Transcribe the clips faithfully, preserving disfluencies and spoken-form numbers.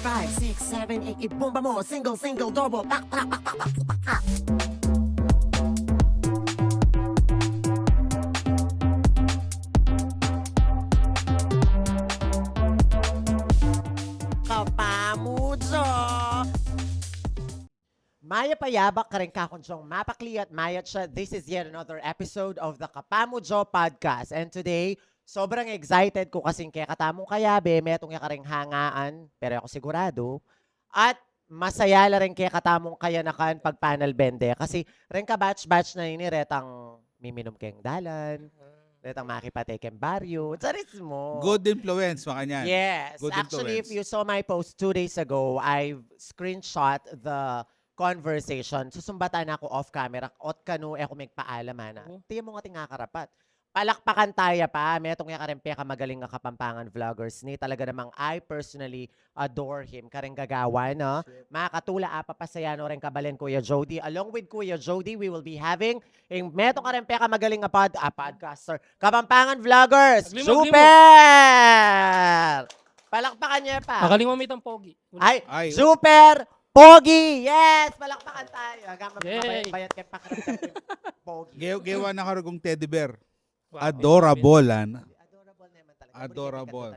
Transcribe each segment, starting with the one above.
Five, six, seven, eight, ibomba mo. Single, single, double. Pak, pak, pak, pak, pak, pak, pak. Kapamujo! Mayap a yabak kareng kakunyang mapakli at mayat siya. This is yet another episode of the Kapamujo Podcast. And today, sobrang excited ku kasing kekatamung kayabe, metung ya kareng hangaan, pero e ku sigurado. At masaya la reng kekatamung kayanakan pagpanalbende. Kasi reng kabatch-batch na ini, retang miminum keng dalan, retang makipate keng baryo. Charis mo. Good influence, makanyan. Yes. Good Actually, if influence. You saw my post two days ago, I screenshot the conversation. Susumbatan na ku off camera. Ot kanu, e ku migpaalam, ana. Oh. Tiya mu nga ating akarapat. Palakpakan taya pa. Metung ya kareng pekamagaling a Kapampangan vloggers ni. Talaga namang I personally adore him. Kareng gagawan, no? Sure. Makatula, apapasaya no reng kabalen Kuya Jody. Along with Kuya Jody, we will be having ing metung kareng pekamagaling a pod-, a podcaster. Kapampangan vloggers, Aglimo, aglimo. Juper! Palakpakan niya pa. Magaling mamitang pogi. Ay, Ay, Juper Pogi! Yes! Palakpakan tayo. Hanggang Yay! Mabay-, bayat kay pakiramdam ko yung pogi. Gew-, gewa na karugong teddy bear. Wow. Adorable, an. Adorable naman talaga. Adorable.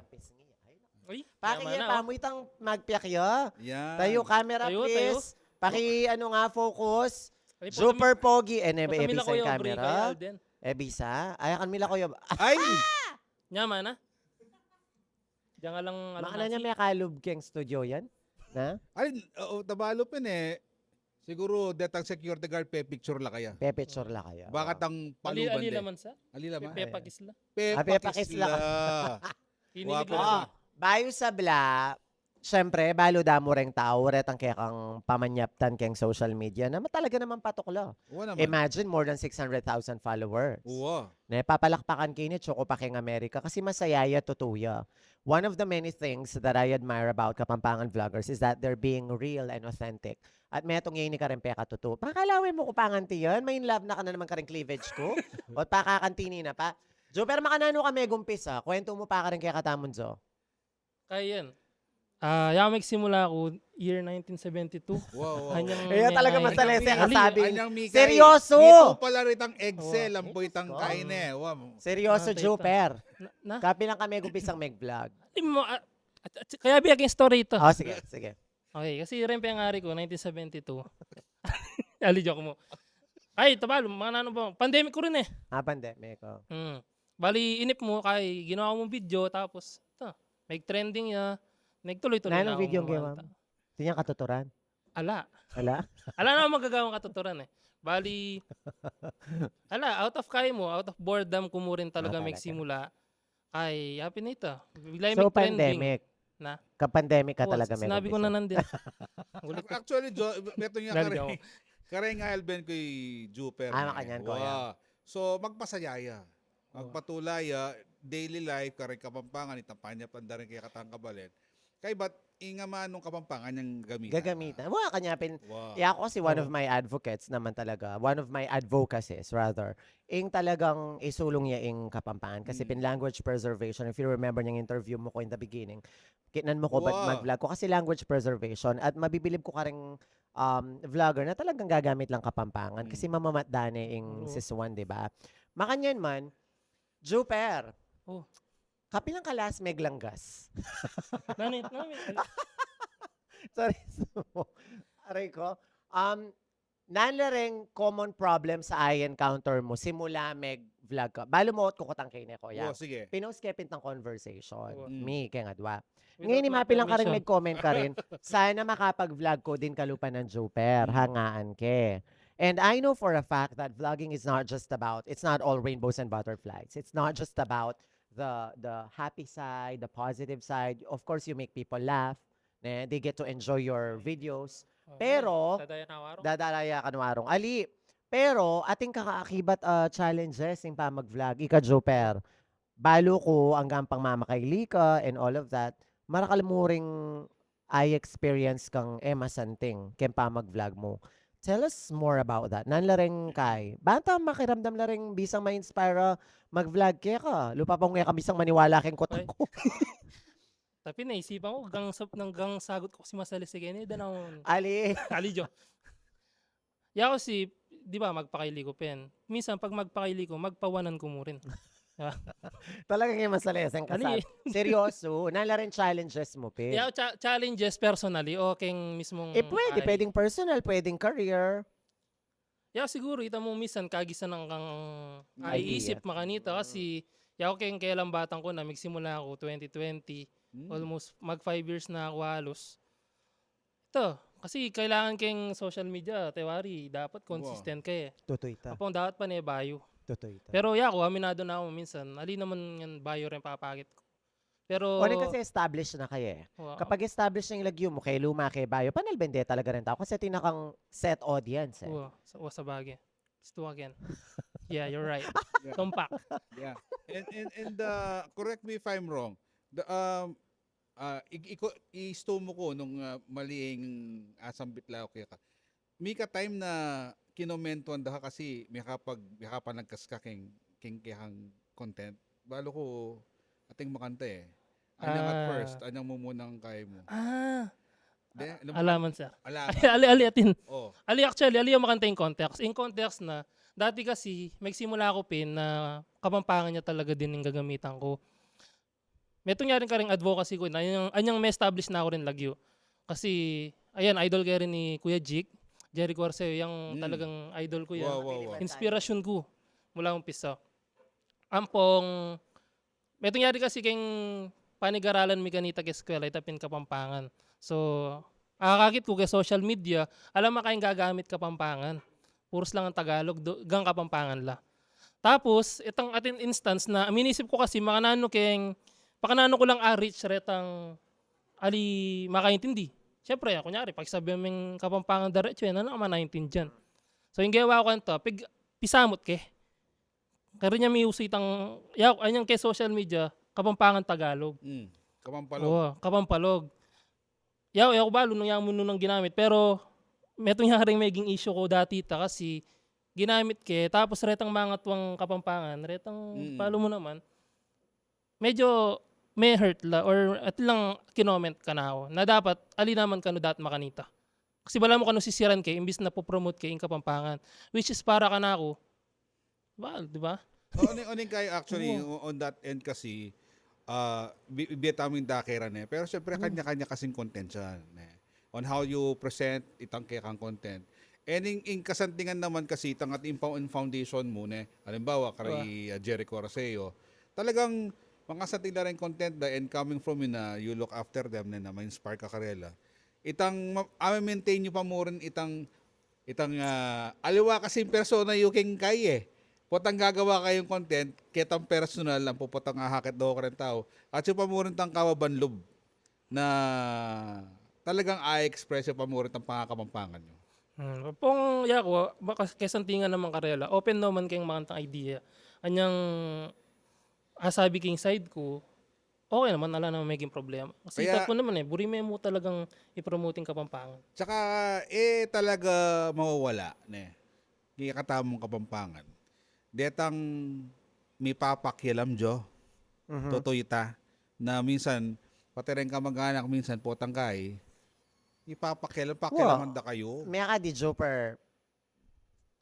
Uy, Paki tama niya na, pa, oh. Mu itang magpiak ya. Yan. Tayo, camera, Tayo, please. Tayo. Paki, ano nga, focus. Ay, Super pogi. Eh, ne, patamila ebisa ko yung yung break camera. Kay Alden. Ebisa? Ay, akan mila ko yung... Ay! Nyama na. Diyan nga lang, ano, Makana niya nasi. May kalub keng studio yan? Na? Ay, oo, tabalo pin eh. Siguro, detang security guard, pe-picture la kaya. Pe-picture la kaya. Baka Oo. tang Ali, paluban ali de. Laman sa? Ali laman. Pe-, pepakis la. Ah, pepakis la. Pepakis la. Kinilig Guwapo. lang. Ah, bayu sabla, syempre, balu damu reng tau, retang kekang pamanyaptan keng social media, na talaga namang patukla. Uwa naman. Imagine, more than six hundred thousand followers. Uwa. Ne, papalakpakan kini, tsuko pa keng Amerika, kasi masaya ya, tutu ya. One of the many things that I admire about Kapampangan vloggers is that they're being real and authentic. At metung ya ini kareng pekatutu. Pakalawe mu ku pa ngan ti yan, ma-in love na ka na naman kareng cleavage ku. O pakakanti ni na pa. Jo, pero makananu ka megumpisa? Kwentu mu pa kareng kekatamung Jo. Kaya yan. Ah, ya, magsimula ako, year nineteen seventy-two. Wow, wow. Anyang Kaya talaga Mikay. Masalese Anyang kasabi. Mikay. Anyang Mikay. Seryoso? Ito pala ritang Excel, Oo. ang buitang Ay, Diyos ko. kaine. Wow. Seryoso, Ah, tita. Juper. Na, na? Kapilan ka megumpisang meg-vlog? Di mo, ah, at, at, kaya biya king story ito. Oh, sige, sige. Okay, kasi rin pengari ko, nineteen seventy-two. Ali, joke mo. Ay, tabalo, mga nano ba? Pandemic ko rin eh. Ah, pandemic, oh. Hmm. Bali, inip mo, kay ginawa mong video, tapos, ito, nag-trending ya, nagtuloy-tuloy Nanong na akong video ang ginawa kumanta. mo? Di niya katuturan? Ala. Ala? Ala na akong magagawang katuturan eh. Bali, ala, out of kaya mo, out of boredom ko mo rin talaga Ah, talaga. magsimula. Ay, happy na ito. Bigla So, may trending. pandemic. Na? Ka-pandemic ka Oo, talaga may sinabi ko na umpisa. nandin. Ulit ko. Actually, Jo, meto nga Nandito kare, ako. kare nga Alben ko y Juper Ah, na eh. makanyan ko, Wa. yeah. So, magpasaya ya. Wa. Magpatula ya, daily life, kare Kapampangan, itang panyap anda rin kaya katang kabalen. Kay ba't inga manung Kapampangan yang gamitan? Gagamitan. Wa, kanya pin, Wa. ya, ako kasi one of Oo. my advocates naman talaga, one of my advocacies, rather, ing talagang isulung ya ing Kapampangan. Kasi Mm. pin language preservation, if you remember yung interview mo ko in the beginning, kitnan mo ko ba't Wa. mag-vlog ko? Kasi language preservation. At mabibilib ko karing, um, vlogger na talagang gagamit lang Kapampangan. Kasi Mm. mamamatdane ing Oo. sisuan, di ba? Makanyan man, Juper, Oh. kapilan ka last meglanggas? Nanit namin. Sorry. Aray ko. Um, nan la reng common problem sa i-encounter mo simula meg-vlog ka? Balu mo ot kukutang kene, kuya. Wa, sige. Pinost ke pin tang conversation. Wa. Mm. Mi, keng adwa. Without Ngayon, my mapilan ka rin permission. meg-comment ka rin. Sana makapag-vlog ko din kalupa nang Juper. Mm. Hangaan ke. And I know for a fact that vlogging is not just about, it's not all rainbows and butterflies. It's not just about the, the happy side, the positive side. Of course, you make people laugh. Ne? They get to enjoy your videos. Oh, Pero, dadaya na warung. dadalaya ka na warung. Ali, pero, atin ka kaakibat, ah, challenges ing pamag-vlog. Ika, Juper. Balu ku, anggang pang mamakaili ka and all of that, marakal mu ring i-experience kang e masanting keng pamag-vlog mu. Tell us more about that. Nan la reng kay, banta makiramdam la reng bisang ma-inspire, ah, mag-vlog keka. Lupa pa nung e ka bisang maniwala keng kutang Ay. ku. Tapi naisipan ku, gang, sab-, nang gang sagot ku kasi masali si Kenny, dan ako, ali, ali, jo. Yaku si, di ba, magpakailiko pen. Minsan, pag magpakailiko, magpawanan ku mu rin. Di ba? Talagang yung masali, saan ka, ali, sa seryoso, nala rin challenges mo, pen. Yaku, cha- challenges personally o keng mismong, eh, pwede, ay, pwedeng personal, pwedeng career. Ya, siguro, ita mu minsan, kagisan kang idea, maiisip makanita kasi, yaku keng kelambatang ku na, migsimula ku twenty twenty, hmm, almost mag five years na ku halos. Ito, kasi kailangan keng social media, tewari, dapat consistent ka e. Totoo ita. Apong dapat pane bayu. Totoo ita. Pero yaku, aminadu na ku minsan, ali naman ngan bayu rin papakit ku. Pero o rin kasi established na kaya e. Wow. Kapag established na yung lagyu mu, kaya luma, kaya bayu, panalbende talaga rin tau. Kasi tinakang set audience e. Wow, sa, o, sabagay. It's two again. Yeah, you're right. Yeah. Tumpak. Yeah. And, and, and uh, correct me if I'm wrong. The, um, uh, i, i, isto mu ku nung uh, mali ing asambit la ku keka. Mika time na kinomentuan da ka kasi mika pag, mika panagkas ka keng, keng kekang content. Balu ku ating makanta e. Anyang at first, anyang mumunang kaya mu. Ah. De, alam, alaman, sir. Alaman. Ali, ali, atin. Oh. Ali, actually, ali yung makanta yung context. In context na, dati kasi, magsimula ku pin na Kapampangan ya talaga din yung gagamitan ku. Metung ya rin karing advocacy ku na, anyang, anyang me-establish na ku rin lagyu. Kasi, ayan, idol ke rin ni Kuya Jik, Jerry Corseo, yang talagang idol ku yan. Wow, wow, wow. Inspirasyon ku mula umpisa. Ampong, metung ya rin kasi keng panigaralan mi kanita keng eskwela, ita pin Kapampangan. So, akakit ku keng social media, alam mu kayang gagamit Kapampangan. Puros lang ang Tagalog, do, gang Kapampangan la. Tapos, itang atin instance na, minisip ku kasi, makananu keng, pakananu ku lang a-reach retang ali makaintindi. Siyempre, kunyari, pag sabi ming Kapampangan diretso, e na naman naintindihan. So, yung gewa ku kanita, pig, pisamut ke. Kaya rin niya miuso itang, ya, anyang keng social media, Kapampangan Tagalog. Mm. Kapampalog. Oo, Kapampalog. Yaw, yaw ku balu nung yang mu nung ginamit. Pero, metung ya ring meging issue ku dati ita kasi ginamit ke, tapos retang mangatwang Kapampangan, retang, mm, balu mu naman, medyo me-hurt la or at lang kinoment kanaku na dapat ali naman kanu dapat makanita. Kasi balamu kanu sisiran ke, imbis na popromote ke ing Kapampangan. Which is para kanaku, well, di ba? O, uning, uning kaya actually, o-, on that end kasi, ah, bi-, bie tamu ing dakeran e. Pero siyempre, kanya-kanya kasing content yan, e. On how you present itang kekang content. And ing, ing kasantingan naman kasi itang ating pau-, ing foundation mu, ne? Halimbawa, kay, ah, Jerry Corseo. Talagang makasanting la ring content da and coming from you na you look after them, ne, na ma-inspire ka karela. Itang ma-, ah, maintain yu pa mu rin itang, itang, ah, aliwa kasing persona yu keng kai e. Potang gagawa kayung content, ketang personal, ampo potang ahakit do karen tau. At yu pa mu rin itang kawaban lub na talagang a-express yu pa mu rin itang pangakapampangan yu. Hmm, pung yaku, baka kesantingan naman karela, open naman keng makantang idea. Anyang asabi keng side ku, okay naman, ala naman meging problema. Kasi kaya, ita ku naman e, buri me mu talagang i-promote ing Kapampangan. Tsaka, e talaga mawawala, ne? Kekatamung Kapampangan. Detang mipapakialam, Jo. Mhm. Tutu ita. Na minsan, pati reng kamag-anak, minsan, potang kai, mipapakialam, pakialaman da kayu. Mekad i, Jo, per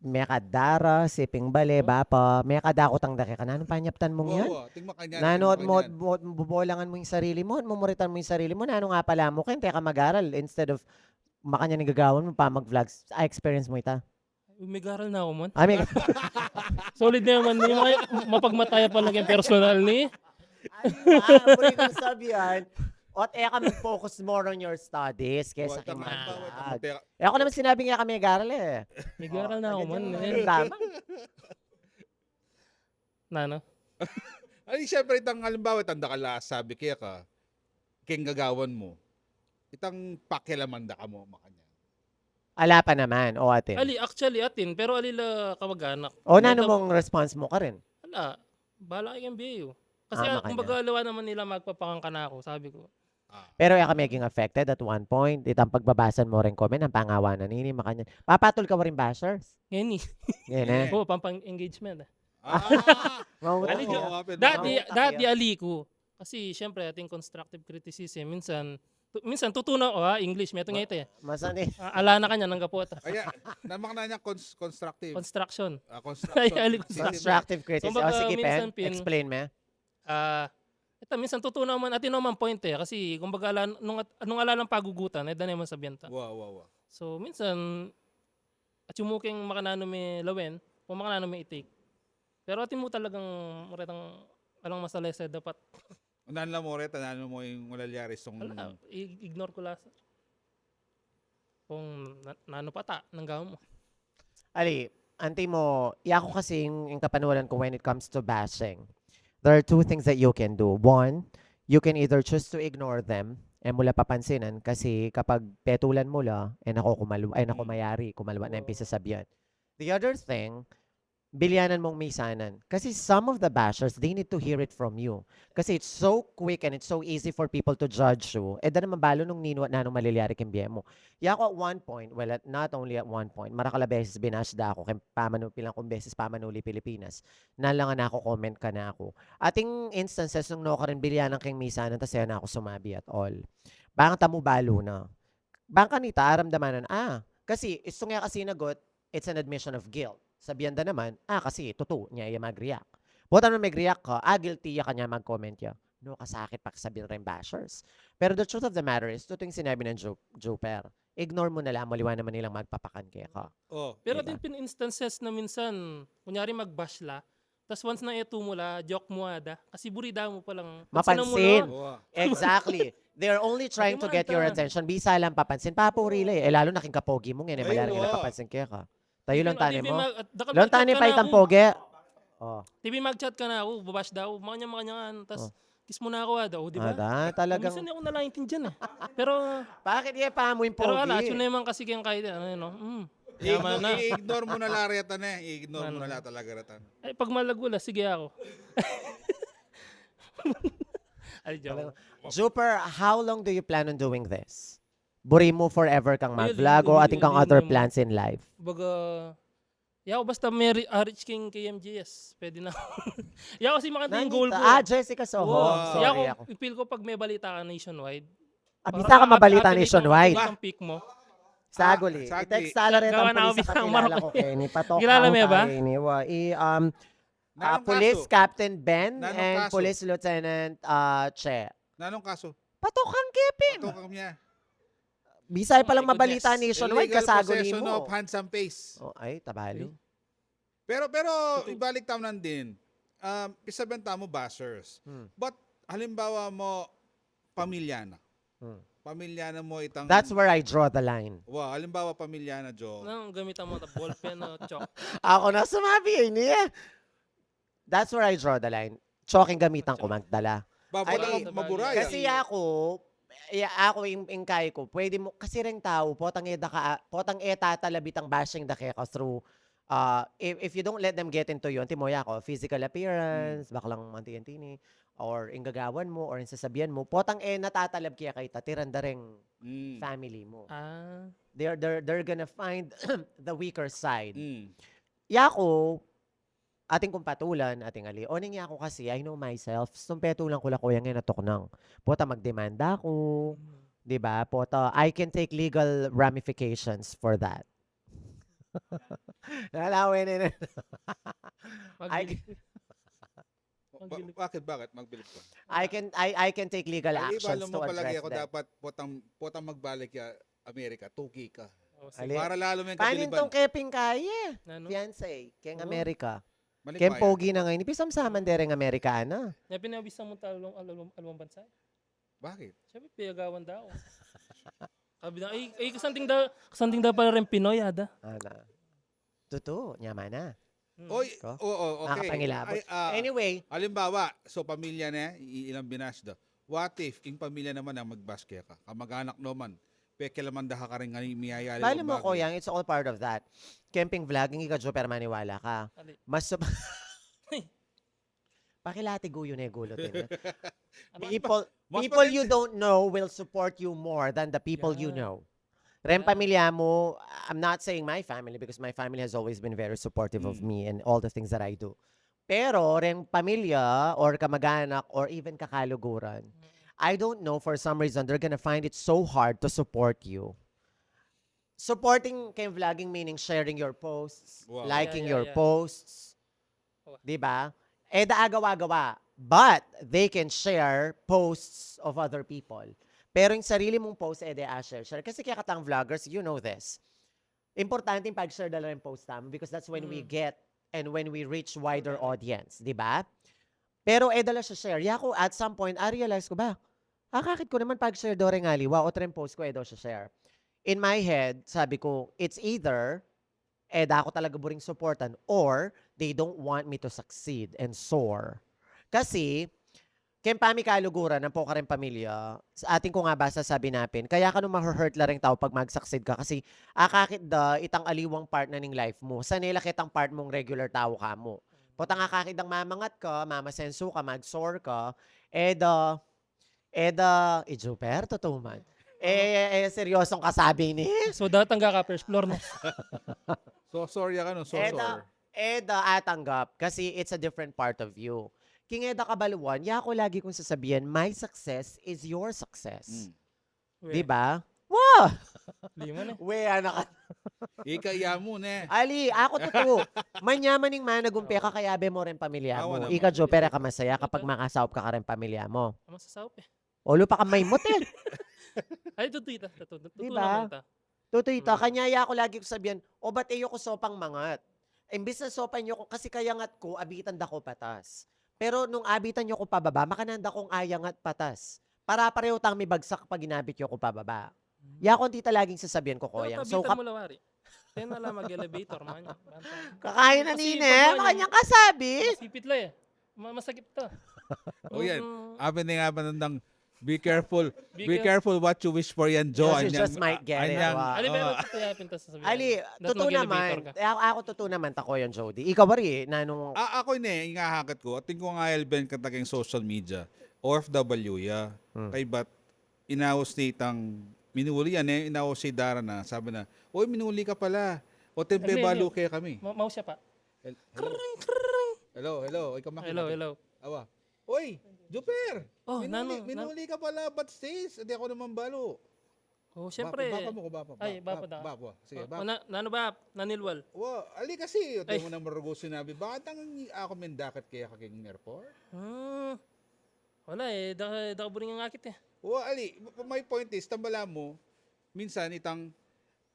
mekad dara, siping bale, bapa, mekad aku tang dake ka. Nanung panyaptan mung yan? Wa, wa. Ting makanyan, nanu, ting makanyan. Mo, mo, bobolangan mu ing sarili mu, mumuritan mu ing sarili mu, nanung apala mu ken, teka mag-aral, instead of makanyan ing gagawan mu, pa mag-vlogs. Ah, experience mu ita? Megaral na aku man. Ah, meg- Solid na naman. Yung mga mapagmataya pa lang yung personal ni. Ay, ma, pwede kong sabihan, ot e ka mag-focus more on your studies kesa kay mga. E ako naman sinabing e ka megaral e. Megaral na ako man. Tama. Nanu? Ay, siyempre, itang halimbawa, itang dakal a sabi keka, keng gagawan mu, itang pakialaman da ka mu, makanyan. Ala pa naman, o atin. Ali, actually, atin, pero ali la kamag-anak. O, nanu mung response mu karin? Ala, bahala kayu keng biye yu. Kasi, ah, kumbaga, aliwa naman nila magpapangan kanaku, sabi ku. Ah. Pero e ka meging affected at one point, itang pagbabasa mu ring comment, ang pangawa na nini, makanyan. Papatul ka wa ring bashers? Ngeni. Ngeni. Oo, pampang-engagement e. Ah! Mamuta. Dati, dati ali ku. Kasi, siyempre, ating constructive criticism, minsan, tu-, minsan, tutu na, oh, ah, English, metung ita, eh. Masani. Ah, ala na kanya, nang gapu ta. Aya, namakna niya cons- constructive. Construction. Ah, Ay, ali, constructive. Constructive criticism. Kumbaga, O, sige, minsan, Pen, Pin, explain me. Ah, ito, minsan tutu naman, at ino man point, eh, kasi kumbaga, ala, nung, at, nung ala ng pagugutan, eh, danay man sabihan ta. Wa, wa, wa. So, minsan, at yung muking makananu me lawen, kung makananu me itik. Pero atin mu talagang, maretang, alang masalese dapat. Unan lang mo reta, nanu mo yung malalyari song... Ala, i- ignore ko lang, sir. Kung na, nanu pa ta, nang gawa mo. Ali, anti mo, yaku kasi yung, yung kapanuran ko when it comes to bashing. There are two things that you can do. One, you can either choose to ignore them, e mu la papansinan, kasi kapag petulan mu la, e na ko kumalwa, e na ko Mm. mayari, kumalwa na yung pisasabihan. The other thing, bilyanan mong misanan. Kasi some of the bashers, they need to hear it from you. Kasi it's so quick and it's so easy for people to judge you. E da naman balu nung ninu at nanung malilyari king bie mu. Yaku at one point, well, at, not only at one point, marakal a beses binash da ku, king pamanu, pilan kung beses pamanuli Pilipinas. Nalangan aku, comment kanaku. Ating instances nung nukarin bilyanan keng misanan, tas e na ku sumabi at all. Bang tamu balu na. Bang kanita, aramdaman na, ah, kasi istung e ka sinagot, it's an admission of guilt. Sabihan da naman, ah, kasi tutu, nya ya mag-react. Pota naman mag-react ka, ah, guilty ya, kanya mag-comment ya. No, kasakit pa sabihan rin bashers. Pero the truth of the matter is, tutu yung sinabi ng Ju- Juper. Ignore mu na lang, maliwa naman nilang magpapakan keka. Oh, Pero Diba? Atin pin instances na minsan, kunyari mag-bash la, tas once na etu mu la, joke mu ada. Kasi buri da mu palang, Mapansin. pansinan mu na. Wa. Exactly. They're only trying to Pati get your mga attention. Bisa lang papansin. Papuri la e. E, lalo na king kapogi mu, ngayon, e, Ay, mala rin wa. Papansin keka. Tayu lang Di ba, tani di ba mo. mag-, at dakal Lang mag-chat tani ka pa na itang ako. pogi. Oh. Di ba mag-chat ka na ako, babash daw, makanya makanyan, tas Oh. kiss mu na ako, ada, o, di ba? Ada, talagang. Minsan di ako nalang intindihan, eh. Pero, Bakit iya pa mu yung pero ala, pogi? yun na naman kasi kayang kahit ano, yun, no? Mm. Yaman na. I-ignore mu na la reta na. I-ignore mu na la talaga reta. Ay, pag malago la, sige ako. Ay, joke. Talagang, Juper, how long do you plan on doing this? Buri mu forever kang Ayun, mag-vlog yun, o yun, atin kang yun, other yun. Plans in life? Baga, yaw, basta may re- ah, reach king K M G S, pwede na. Yaw, kasi makanta yung goal Nanita, ko. ah, Jessica Soho. Wow. Sorry Yaw, ako. I-feel ko pag may balita ka nationwide. Ah, bisa ka mabalita nationwide. Ang peak mo. Saguli. Ah, saguli. I-text sa la retang Gawa na ako pulis sa bilang kakilala marami. ko, Kenny. Patok Kilala ang mo ba? Kaini. Wa, i, um, ah, Nanong Police kaso? Captain Ben Nanong and kaso? Police Lieutenant ah, Che. Nanong kaso? Patok ang keping. Patok ang niya. Bisa palang Illegal mabalita guest. nationwide, Illegal kasaguli possession mo. Of handsome face. Oh, ay, tabalu. Pero, pero, ibalik tamu nan din. Um, pisabihan tamu bashers. Hmm. But, halimbawa mo, pamilya na. Hmm. Pamilya na mo itang... That's where I draw the line. Wa, halimbawa, pamilya na, Joe. Nang gamitan mo ta ballpen o chalk. Ako na sumabi, eh, niya. That's where I draw the line. Choking gamitan ko magdala. Babura, Ay, mabura. Kasi ako, ya, ako yung, yung kaya ko, pwede mo, kasi ring tao, potang e da ka, potang e tatalabit ang bashing da keka through, uh, if, if you don't let them get into you, antimo ya ako, physical appearance, baklang anti-antini, or yung gagawan mo, or yung sasabihan mo, potang e natatalab kaya kay ta, tiranda ring Mm. family mo. Ah. They're, they're, they're gonna find the weaker side. Mm. Yako, ating kumpatulan, ating ali. Oning yako kasi, I know myself. Sumpetulan ko la kuya ngayon natuknang. Pota magdemanda ko. Di ba? Pota, I can take legal ramifications for that. Nalawe na yun. I, Magbilib. Ba- bakit, bakit? Magbilib ka. I can I, I can take legal Ay, actions balo to mo palagi address ako them. Dapat potang, potang magbalik ya Amerika, tugi ka. Oh, Ali. sige. Para lalo mo yung Paano kabiliban. Tong Keping kaya? Nano? Fiancé, keng Oo. Amerika. Mali Keng pa yan. Pogi na ngayon, ipisamsaman dereng Amerikana. Nya pinabisan mo talong alawang, alawang bansa. Bakit? Siyempre, piyagawan da ako. Sabi na, ay, ay, kasanting da, kasanting da pala rin Pinoy, ada. Ana. Tutu, nyama na. Hmm. Oy, Ko? oo, okay. Nakapangilabot. Ay, ah, Anyway, halimbawa, so pamilya na, i- ilang binash da. What if, ing pamilya naman ang magbash kaya ka? Kamag-anak naman, peke laman da ka rin nga miyayali. bali mo ko yang, it's all part of that. Camping vlogging, ika Joe, pero maniwala ka. Ali. Mas... Pakilati guyo na gulo din. Ano? People, Mas people maganda- you don't know will support you more than the people you Yeah. know. Ren Yeah. pamilya mo, I'm not saying my family because my family has always been very supportive of Mm. me and all the things that I do. Pero reng pamilya or kamag-anak or even kakaluguran, I don't know, for some reason, they're gonna find it so hard to support you. Supporting keng vlogging meaning sharing your posts, Wow. liking Yeah, yeah, your yeah. posts. Wow. Di ba? E da agawa-gawa. But they can share posts of other people. Pero yung sarili mong post, e de a-share. Share. Kasi kaya katang vloggers, you know this. Importante yung pag-share dala ng post namin because that's when we Mm. get and when we reach wider Correct. Audience, di ba? Pero e dala siya share. Yaku, at some point, I realize ko ba, akakit ko naman pag-share do reng aliwa o treng post ko, e do siya share. In my head, sabi ko, it's either, e da ko talaga buring supportan or they don't want me to succeed and soar. Kasi, keng pamikaluguran, ampo kareng pamilya, sa atin ko nga ba sasabi napin, kaya ka nung ma-hurt la reng tau pag mag-succeed ka kasi akakit da itang aliwang part na ning life mo. Sanay la ketang part mong regular tau ka mo. Potang akakit dang mamangat ka, mamasenso ka, mag-soar ka, e da, e da, i Juper, totoo man. E, e, seryosong kasabi ni? So, datang ka first floor, no? So, sorry ka, no? So, E sorry. da, e da atanggap kasi it's a different part of you. King e da kabaluan, yaku lagi kong sasabihan, my success is your success. Mm. We, Di ba? Wow! Lima na. We, anak. Ika, iya mu, ne. Ali, ako totoo. Manyaman ning managumpe ka, kaya be mo rin pamilya Awa mo. naman. Ika, Juper, ka masaya kapag makasaup ka kareng pamilya mo. Masasaup eh. Olo pa kamay mo, te. Ay, tutuy ta. Tutuy, tutuy Di ba? naman ta. Tutuy ta, Mm. kanya ya ako lagi ko sabihan, o ba't e yo ko sopang mangat? Imbis na sopan yo ko, kasi kayangat ko, abitan da ko patas. Pero nung abitan yo ko pababa, makananda kong ayangat patas. Para pareho tang mibagsak pag inabit yo ko pababa. Ya ko, hindi ta laging sasabihan ko, Pero koyang. So, tabitan kap- mo lawari. Kaya na lang mag-elevator, man. Kakain na Kasi nini, pag eh. Makanyang kasabi. Masipit la eh. Ma- masakit to. O yan. Mm, Abi na nga ba nandang, be careful. Be Be careful what you wish for yan, Jo. Yes, you Anyang- just might get it. anyang- Wow. Ali, pero ah, totoo yapin ta sasabihin. Ali, Dapat totoo mag-elevator naman. ka. Eh, ako, ako totoo naman, tako yan, Jody. Ikaw, wari, nanung... A-, ako ini, ingahakat ko, atin ko nga, Elben, kataking social media, O F W ya, Hmm. Kaybat, inaus ni itang minuli yan eh, inaus si Dara na, sabi na, "Uy, minuli ka pala. O, tempe Ano yun, balu yun? Kaya kami." Ma- mouse siya pa. Hel- Hello, Kring, kring. hello, hello. Ikaw, Maki, Hello, Maki. Hello. Awa. Uy, Juper! Oh, minuli, nanu-, nan- minuli ka pala, but stays, hindi ako naman balu. Oh, syempre. Bapa, bapa mo ko, bapa. Ay, Bapa, bapa da. Bapa. Sige, Oh, bapa. na, nanu ba? Nanilwal. Wa, ali kasi, Ay. tayo mo na marugo sinabi, bakit ang ako mendakat kaya kaking airport? Hmm. Wala eh, da, da ko buring nga akit eh. Wa, ali, my point is, tambala mo, minsan itang,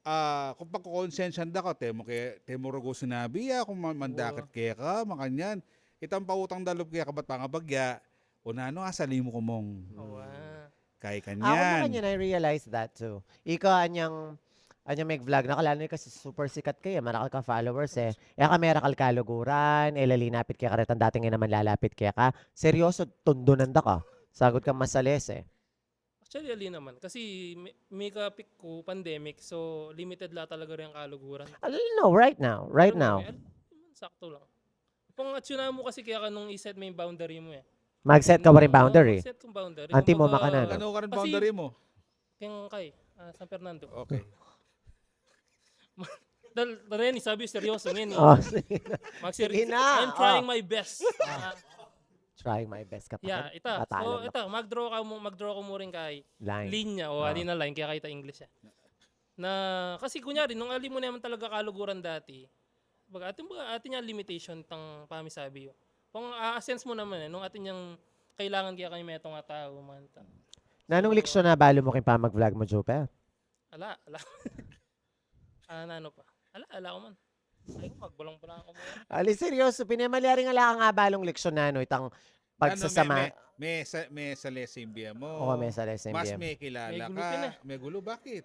ah, kung pagkukonsensyan da ka, temo ke, temo rugo sinabi, ah, kung ma-, mandakat kaya ka, makanyan. Itang pautang da lub kaya ka, ba't pangabagya? O nanu, asali mo kumong Awa. kay Ako kanyan. makanyan, I realize that too. Ika, anyang, anyang mag-vlog na ka, lalo na kasi super sikat kaya, marakal ka followers eh. E ka merakal kaluguran, e la linapit kaya ka retang dating e naman lalapit kaya ka. Seryoso, tundunan da ka. Sagot kang masales eh. Actually, ali naman. Kasi mi-, mika-peak ku pandemic, so limited la talaga rin kaluguran. Al-, no, right now, right Pero now. kami, al-, sakto lang. Kung atsuna mo kasi kaya ka nung i-set mo yung boundary mo eh. Mag-set ka waring boundary. Set kong boundary. Anti mo Kumbaga, makanan. Ano ka rin Kasi- boundary mo? Kaya kay, ah, San Fernando. Okay. Dal, Reni, sabi seryoso ngayon eh. Oh, sige. Mag-ser-, Sige na, I'm trying oh. my best. Ah, Trying my best, kapatid. Yeah, ita. Patalo So, na. Ita, mag-draw ka mo, mag-draw ka mo rin kay Line. Linya o Ah. ali na line, kaya kita English eh. Na, kasi kunyari, nung ali mo naman talaga kaluguran dati, baga, atin ba, atin yung limitation tang pamisabi yun. Kung a-sense mo naman eh, nung atin yung kailangan kaya kami metong nga tao, man. Ta. Nanung leksyon na balo mo kayong pamag-vlog mo, Juper? Ala, ala. Ah, ano pa? Ala, ala ko man. Ay, ko, magbulang-bulang ako mo. Ali, seryoso, pinemalyari nga lang nga balong leksyon na, no, itang pagsasama. Ano, may, may, may sa, may sa lesson biya mo. Oo, may sa lesson Mas biya mo. May kilala May gulo ka. ka na. May gulo, bakit?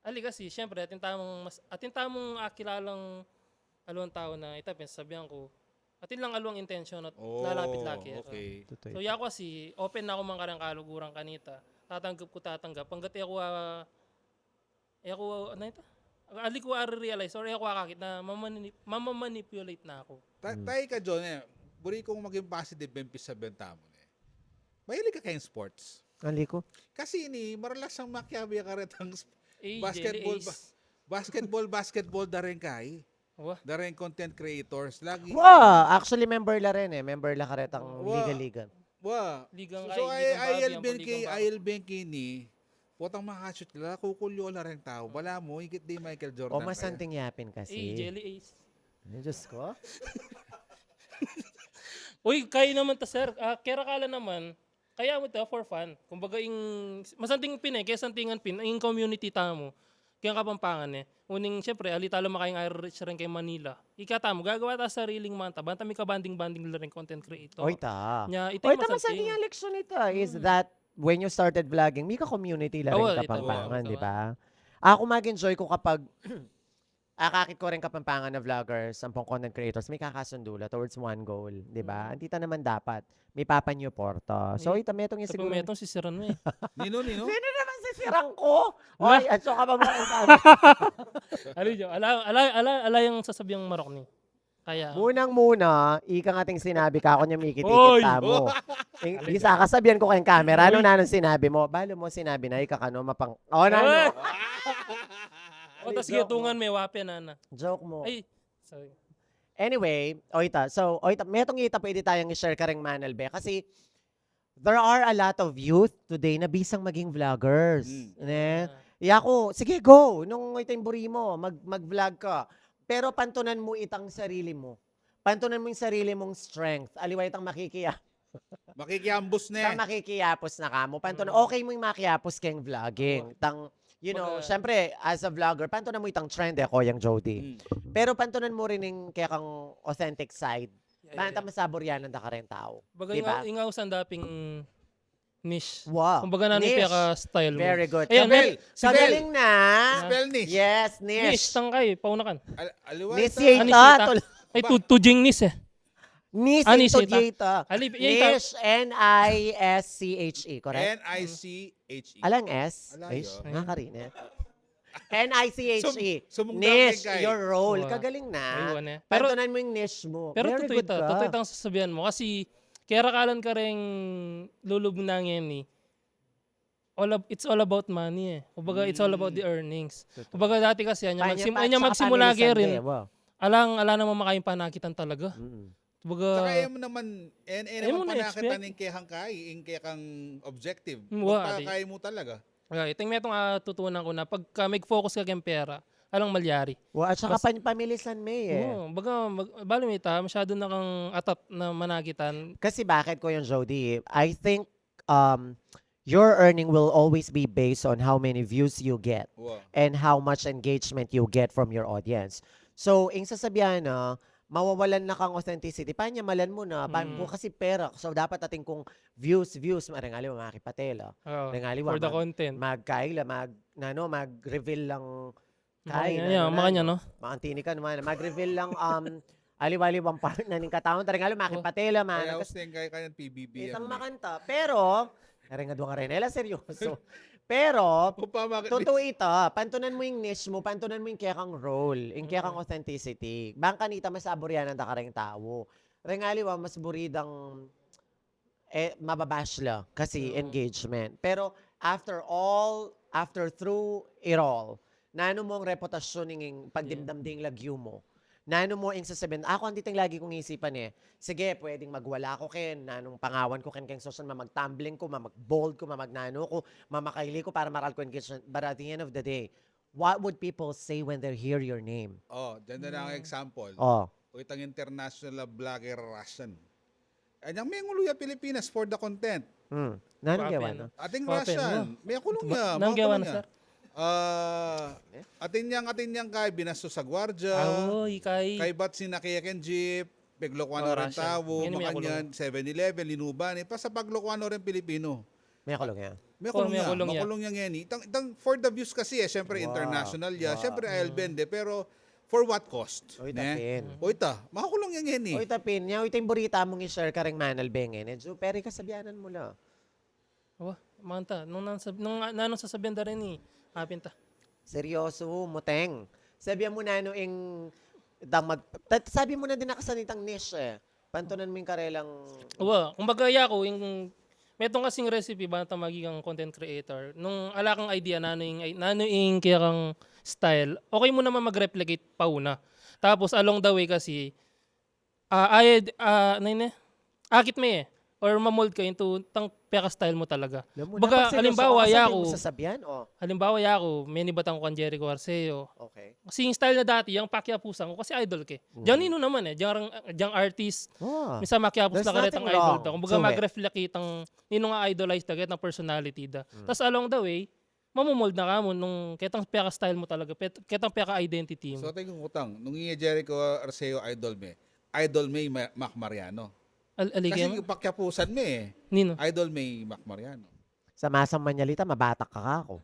Ali kasi, syempre, atin tamong, mas, atin tamong akilalang alawang tao na ita, pinasabihan ko. Atin lang alawang intention at Oh, lalapit lagi. Okay. Totoo So, ito. Yaku kasi, open na ako man kareng kaluguran kanita. Tatanggap ko, tatanggap. Hanggat e ko, ah, e ko, ano ito? Ali ko a-realize or e ko akakit na mamani-, mamamanipulate na ako. Ta- Hmm. Tayo ka, John, eh. Buri kong maging positive yung pisabihan tamo, eh. Mahilig ka kayong sports. Ali ko. Kasi ini, maralas ang makiabi ka retang sp- Eh, basketball, Jelly ba- Ace. basketball, basketball da rin kay. Wa. Dareng content creators. Lagi. Wa, actually member la rin eh. Member la karetang Wa. Liga-Liga. Wa. Ligang So, ay, ay, ligang ay, babi, Elben ang kay, ligang ay, Elben kay ni. Potang makashoot la, kukulyo la rin tao. Bala mo, ikit di Michael Jordan. O masanting yapin kasi. Eh, Jelly Ace. Ay, Diyos ko. Uy, kayo naman ta, sir. Ah, kera kala naman, kaya mo ta for fun. Kumbaga, ing, masanting pin eh, kaya santingan pin, ing community tamu. Kaya Kapampangan eh. Uning, syempre, ali talo makaing outreach rin kay Manila. Ika tamu, gagawa ta sariling manta. Banta mi kabanding-banding la rin content creator. Oy, ta. Nya, ito Oy, yung ta, masanting. Masanting yung leksyon ito is that when you started vlogging, may ka-community la rin Oo, Kapampangan, ito di nga. Ba? Ako mag-enjoy ko kapag akakit ko rin Kapampangan na vloggers, ampong content creators, may kakasundo la towards one goal, di ba? Mm. Hindi ta naman dapat may papanyuporta. So, Ay, ita, metong yung Sabi siguro. Metong si Siran mo eh. Nino, Nino? Sino naman si Sirang ko? Wala. Oy, at so Kapampangan. Ano yun? Ala, ala, ala, ala yung sasabihan marok ni. Kaya, Munang-muna, ika nga ting sinabi ka, ako niya Oy! mikit-ikit mo. Ing- Isa kasabihan ko kayong camera, ano na nung sinabi mo? Balo mo sinabi na, ika kano mapang... Oh, na, Oy! ano? O, tas gitungan may wape na na. Joke mo. Ay, sorry. Anyway, oita. So, oita, metong ita pwede tayong i-share kareng Manalbe. Kasi, there are a lot of youth today na bisang maging vloggers. Mm. Ne? Yaku, sige, go. Nung ito yung buri mo, mag, mag-vlog ka. Pero pantunan mo itang sarili mo. Pantunan mo yung sarili mong strength. Aliwa itang makikiya. Makikiambus Sa na. makikiyapos na kamo. Pantunan, okay mo yung makiyapos kayong vlogging. Tang, you know, Baga- syempre, as a vlogger, pantunan mo itang trend eh, Koyang Jody. Mm. Pero pantunan mo rin yung kaya kang authentic side. Yeah, Banta yeah. masaburyanan da ka rin tao. Baga Di ba? inga, inga usan daping niche. Wow. Kumbaga na Niche. yung style mo. Very good. Ayan, Spell. Mel, Spell. Kagaling na. Spell niche. Yes, niche. Niche, tangkay, paunakan. Al- aliwa Niche ita. yata. Anis ita. Tol- Ay, tu, tujing niche eh. Niche Ah, niche ito ita. yata. Ali, yata. Niche, N I S C H E, correct? N I C H E. Alang S? Ala, Ay, yun. nga karine. N I C H E. Sum- sumunggal Niche, kay Kai. your role. Wow. Kagaling na. Ayun eh. Pero, Pantunan mo yung niche mo. pero Very totoo good ita. ka. Totoo itang sasabihan mo. Kasi, kaya rakalan ka rin lulub na ngayon eh. All ab- it's all about money eh. Kumbaga, it's all about the earnings. Kumbaga, dati kasi, anya, Panya- magsim, pa- anya saka magsimula family ka rin. Sunday, wow. Alang, ala naman makayang panakitan talaga. Mm. Kumbaga, Saka ayaw mo naman, eh, eh, Ayaw mo naman na panakit expect. Aning kekang kai, ing kekang objective. Mm, wa, Magpakay mo talaga. ah, ito yung metong ah, tutunan ko na pagka mag-focus ka kayong pera, alang malyari. Wa, at saka Mas- pan- pamilisan me eh. Oo, baga, mag, bali mo ita, masyado na kang atat na manakitan. Kasi bakit, Kuya Jody, I think um, your earning will always be based on how many views you get Wow. and how much engagement you get from your audience. So, ing sasabihan na, mawawalan na kang authenticity. Panyamalan mo na, pan Mm. mo kasi pera. So, dapat atin kung views, views, marengali, makipatela. Oo, Rengali, for the mag- content. Magkaila, mag, nano, mag-reveal lang Makanya, yeah, nano, makanya, nano. No? Maantini ka naman, mag-reveal lang, um, aliwali bang part na ning katawan. Taringali, makipatela, man. Kaya Kasi, hosting kay kayang P B B M. itang makanta. Pero, naringa duwa nga rin, ela seryoso. Pero, Upa, makit- totoo ita, pantunan mo yung niche mo, pantunan mo yung kekang role, yung kekang Mm. authenticity. Bang kanita mas aburianan da kareng tao. Rengali wa, mas buridang eh, mababash la kasi Oo. engagement. Pero after all, after through it all, nanu mo ang reputasyon ning pagdimdam ding lagyu mo? Nanu mo ang sasabihin? Ako, ang titing lagi kong isipan eh, sige, pwedeng magwala ko ken, nanung pangawan ko ken, ken social, mamag-tumbling ko, mamag-bold ko, mamag-nanu ko, mamakaili ko para maral ko engagement. But at the end of the day, what would people say when they hear your name? Oh, dyan na lang ang Mm. example. Oh. O itang international vlogger Russian. Anyang mengulu ya Pilipinas for the content. Hmm. Nanung Wapen, gawa, no? no? Ating Wapen, Russian, no? may kulong Ba- niya, nang mga gawa kulong na, niya. sir? Ah, atin yang, atin yang kay binastos sa gwardya. Ah, oo, ikay. Kay bat sinakay keng jeep, peglokuan Oh, o rin Russian. tao, Ngayon, may makanyan, kulong. seven eleven, linuban eh. Pasa paglokuan o rin Pilipino. May kulong yan. May Oh, kulong may niya. kulong niya. Makulong niya ngayon. Itang, itang for the views kasi eh, syempre Wow. International ya, Wow. syempre I L B N de, pero for what cost? Oy, Ne? tapin. O ita, makulong niya ngayon eh. Oy, tapin. Nya, oy, ita yung burita mong i-share kareng Manalbe ngayon eh. Ju, pero kasabianan mo la. Wa, manta, nung, nasa, nung, nanung sasabihan da rin eh. Apin ta. Seryoso, muteng. Sabi mo na ano ing, itang mag, ta- sabi mo na din nakasanitang niche eh. Pantunan mo yung karelang Wa, kumbaga, ya ko, yung, metong kasing recipe, banta maging content creator. Nung ala kang idea, nanu yung, nanu yung kaya kang style, okay mo naman mag-replicate pauna. Tapos along the way kasi, ah, ay, ah, ano yun eh? Akit me eh. Or mamold ka into tang peka-style mo talaga. Alam mo, baga, napagseryoso halimbawa, ka, sabi yaku, mo sasabihan, oh. Halimbawa, yaku, menibat ku kang Jericho Arceo. Okay. Kasi yung style na dati, yung pakiapusan ku, kasi idol ke. Mm. Diyan ninu naman eh, diyan, diyan artist. Oh. Minsan makiapus na karetang idol da. Kumbaga, mag-reflect itang, ninu nga idolize da, ketang personality da. Mm. Tas along the way, mamomold na ka mu nung ketang peka-style mo talaga, pet-, ketang peka-identity mo. So, atin kung utang, nung iya Jericho Arceo idol me, idol me i Ma-, Mac Mariano. Al-, ali. Kasi kaya mo? Pakiapusan me eh. Ninu? Idol me i Mac Mariano. Sa masang manyalita, mabatak ka kako.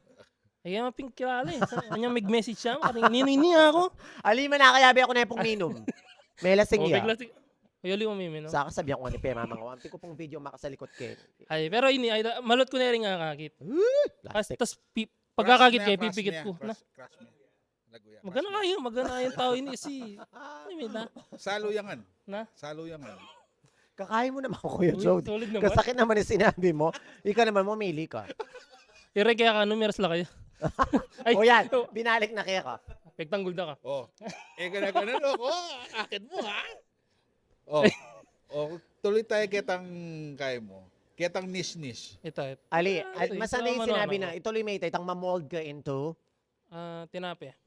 Ay, ang pingkilala eh. Sa, kanya mag-message siya, karing ninu ini ako. Ali man, nakayabe ako na pung minum. May lasing. Oh, ya. Bigla si-, ay, ali mo mimi, no? Sa kasabihan ko nga ni Pema, mga wampi ko pung video makasalikot ke. Ay, pero ini, ay, malot ko na rin nga kakit. Uh, tas, plastic. Tas pi-, pagkakakit ke, pipikit ko. Crush me, crush, crush me. Lagu ya, magana crush me. Kayo, magana yung tao ini kasi. Ano yun, ha? Saluyangan. Na? Saluyangan. Kakaya mo naman, Kuya Jody. Uy, solid naman. Kasakit naman yung sinabi mo. Ika naman, mamili ka. Ire kaya ka, numeros la kayo. Ay, o yan, oh. Binalik na kaya ka. Pagtanggol na ka. Oh. Eh, ka na, ka na, no? Oh, akit mo, ha? Oh. Oh, tuloy tayo ketang kaya mo. Ketang niche-niche. Ito, ito. Ali, ah, ito, masanay ito, sinabi ano, na, ituloy mo ito, itang mamold ka into Ah, tinape.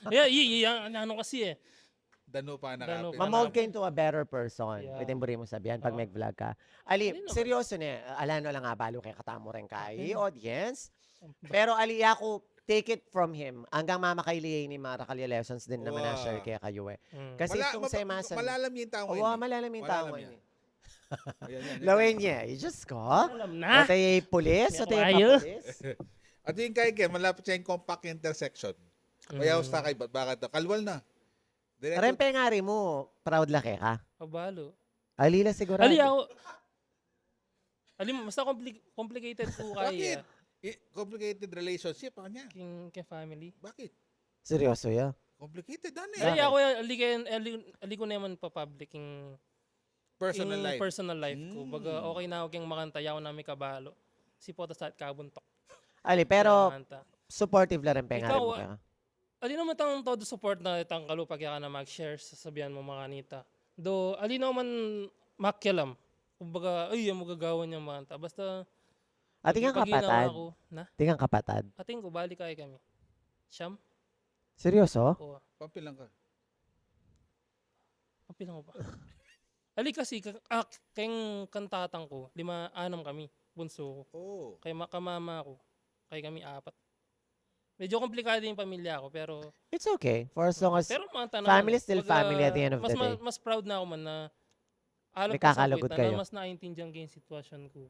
Yeah, i-, i-, ano, ano kasi eh. Danu pa na. Danu pa. Mamold ka into a better person. Yeah. Pwede mo rin mong sabihan pag, oo, mag-vlog ka. Ali, seryoso ne, ala no lang abalu kaya katamu rin kaya, audience. Pero ali, aku, take it from him. Anggang mamakaili ini, marakal ya lessons din naman na share kaya kayu eh. Mm. Kasi mala-, itong mab-, sa masa, malalam yung tao ini. Malalam yung tao ini. Ayan, yan, yan. Lawen niya, eh, Diyos ko. Alam na. Atay pulis, atay pulis. At yung kay Ken, malapit siya yung compact intersection. Kaya usta kay, ba-, bakit daw? Kalwal na. Diretso. Rempeng ari mo, proud la keka. Abalo. Alila sigurado. Ali ako. Ali, basta compli-, complicated ko kaya. Bakit? I-, complicated relationship, ano niya? King, king family. Bakit? Seryoso ya? Complicated, ano eh? Ali ako, ali, ali, ali ko naman pa-public yung personal life. Personal life ko. Mm. Baga, okay na ako keng makanta, yaku na mi kabalo. Si Pota sa kabuntok. Ali, pero supportive la rin pengari mo kaya? Ali naman tang todo support na tang kalupa kaya ka na mag-share, sasabihan mo makanita. Do, ali naman makialam. Kumbaga, ay, yung magagawa niyang makanta. Basta, atin kang kapatad? Ako, na? Atin kang kapatad? Atin ko, balik kaya kami. Siyam? Seryoso? Oo. Papilang ka? Ang pinangupa. Ali kasi, ka-, ah, keng kantatang ko, lima, anam kami, bunso ko. Oo. Kay ma-, kamama ko, kay kami apat. Medyo komplikado yung pamilya ko, pero it's okay. For as long as family is still family at the end of the day. Pero mga tanan, baga, mas, mas, mas proud na ako man na alap ko sa kayo, na mas naintindihan ko yung sitwasyon ko.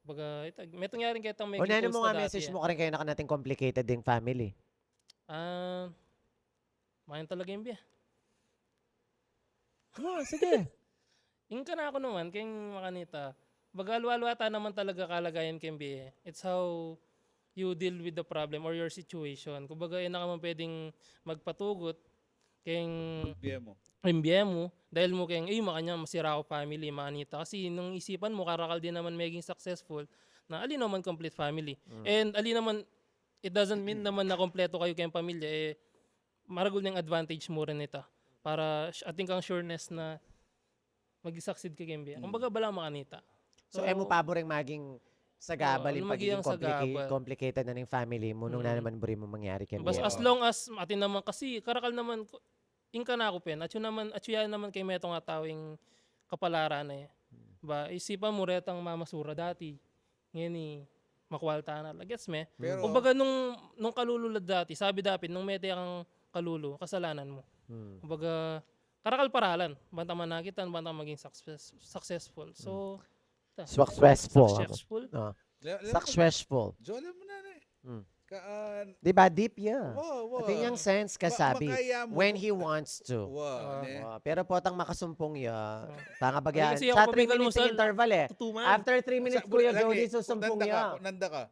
Baga, ito, may tangyaring ketang may ginagawa dati, eh. O, nanu mo nga message mo karin kaya na kanating complicated ding family? Ah, Mayan talaga yung bie. Oh, sige. Ing kanaku naman, keng makanita, baga alwa-alwa ta naman talaga kalagayan keng bie. It's how you deal with the problem or your situation. Kumbaga, e na ka man pwedeng magpatugut keng bie mu. Keng bie mu, dahil mu keng, "Ay, makanya masira ako family, makanita." Kasi nung isipan mu, karakal din naman maging successful na ali naman complete family. Mm. And ali naman, it doesn't mean naman na kompleto kayo keng pamilya, eh, maragul neng advantage mu rin ita. Para s-, atin kang sureness na mag-succeed ka keng bie. Mm. Kumbaga, bala makanita. So, e mu pabor ing maging sagabal, oo, ing maging pagiging complica-, sagabal, complicated na ning family mu nung nanu man buri mu mangyari keng bie. Basta as long as atin naman, kasi karakal naman, ing kanaku pin, atyu naman, atyu ya naman keng metung a tau ing kapalaran na, eh. Ba, isipan mu retang mamasura dati. Ngeni, makwalta na la. Gets me? Pero kumbaga, nung, nung kalulu la dati, sabi dapin, nung mete kang kalulu, kasalanan mu. Hmm. Kumbaga, karakal paralan, banta manakitan, banta maging success-, successful. So, ta-, successful. Successful. Ah. Le-, le-, successful. Jola mo na, eh. Hmm. Kaan. Di ba, deep ya? Wow, wow. Atin yang sense kasabi, ma-, makaya mu when he wants to. Wow, ah, ne? Wow. Pero potang makasumpung ya. Ah. Tanga bagya. Ay, kasi sa three minutes almusal, interval, eh. Tutuman. After three minutes, sa, Kuya Jody, susumpung ya. Nanda ka, nanda ka.